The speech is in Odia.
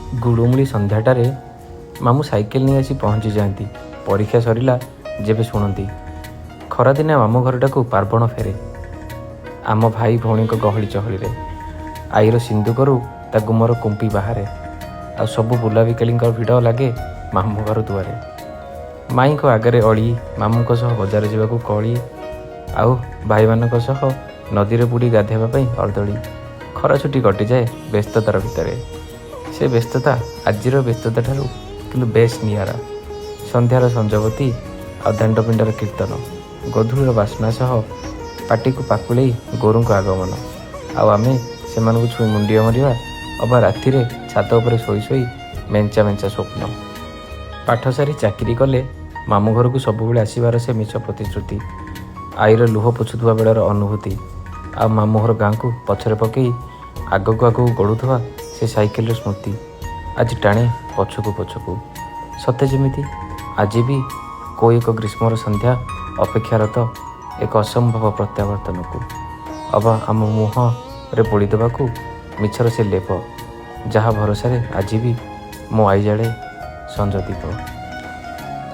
ଗୁଳୁମୁଳି ସନ୍ଧ୍ୟାଟାରେ ମାମୁଁ ସାଇକେଲ ନେଇ ଆସି ପହଞ୍ଚି ଯାଆନ୍ତି ପରୀକ୍ଷା ସରିଲା ଯେବେ ଶୁଣନ୍ତି। ଖରାଦିନେ ମାମୁଁ ଘରଟାକୁ ପାର୍ବଣ ଫେରେ ଆମ ଭାଇ ଭଉଣୀଙ୍କ ଗହଳି ଚହଳିରେ। ଆଈର ସିନ୍ଦୁକରୁ ତା ଗୁମର କୁମ୍ପି ବାହାରେ, ଆଉ ସବୁ ବୁଲାବିକାଳିଙ୍କ ଭିଡ଼ ଲାଗେ ମାମୁଁ ଘର ଦୁଆରେ। ମାଇଁଙ୍କ ଆଗରେ ଅଳି, ମାମୁଁଙ୍କ ସହ ବଜାର ଯିବାକୁ କଳି, ଆଉ ଭାଇମାନଙ୍କ ସହ ନଦୀରେ ବୁଡ଼ି ଗାଧୋଇବା ପାଇଁ ଅର୍ଦ୍ଦଳି। ଖରା ଛୁଟି କଟିଯାଏ ବ୍ୟସ୍ତତାର ଭିତରେ। ସେ ବ୍ୟସ୍ତତା ଆଜିର ବ୍ୟସ୍ତତା ଠାରୁ କିନ୍ତୁ ବେଶ୍ ନିଆରା। ସନ୍ଧ୍ୟାର ସଞ୍ଜବତୀ ଆଉ ଦାଣ୍ଡପିଣ୍ଡାର କୀର୍ତ୍ତନ, ଗୋଧୂଳିର ବାସ୍ନା ସହ ପାଟିକୁ ପାକୁଳେଇ ଗୋରୁଙ୍କ ଆଗମନ, ଆଉ ଆମେ ସେମାନଙ୍କୁ ଛୁଇଁ ମୁଣ୍ଡିଆ ମାରିବା, ଅବା ରାତିରେ ଛାତ ଉପରେ ଶୋଇ ଶୋଇ ମେଞ୍ଚା ମେଞ୍ଚା ସ୍ୱପ୍ନ। ପାଠ ସାରି ଚାକିରି କଲେ ମାମୁଁ ଘରକୁ ସବୁବେଳେ ଆସିବାର ସେ ମିଛ ପ୍ରତିଶ୍ରୁତି, ଆଈର ଲୁହ ପୋଛୁଥିବା ବେଳର ଅନୁଭୂତି, ଆଉ ମାମୁଁ ଘର ଗାଁକୁ ପଛରେ ପକେଇ ଆଗକୁ ଆଗକୁ ଗଡ଼ୁଥିବା ସେ ସାଇକେଲର ସ୍ମୃତି ଆଜି ଟାଣେ ପଛକୁ ପଛକୁ, ସତେ ଯେମିତି ଆଜି ବି କୋଉ ଏକ ଗ୍ରୀଷ୍ମର ସନ୍ଧ୍ୟା ଅପେକ୍ଷାରତ ଏକ ଅସମ୍ଭବ ପ୍ରତ୍ୟାବର୍ତ୍ତନକୁ, ଅବା ଆମ ମୁହଁରେ ବୋଳିଦେବାକୁ ମିଛର ସେ ଲେପ, ଯାହା ଭରସାରେ ଆଜି ବି ମୋ ଆଈ ଜାଳେ ସଞ୍ଜ ଦୀପ।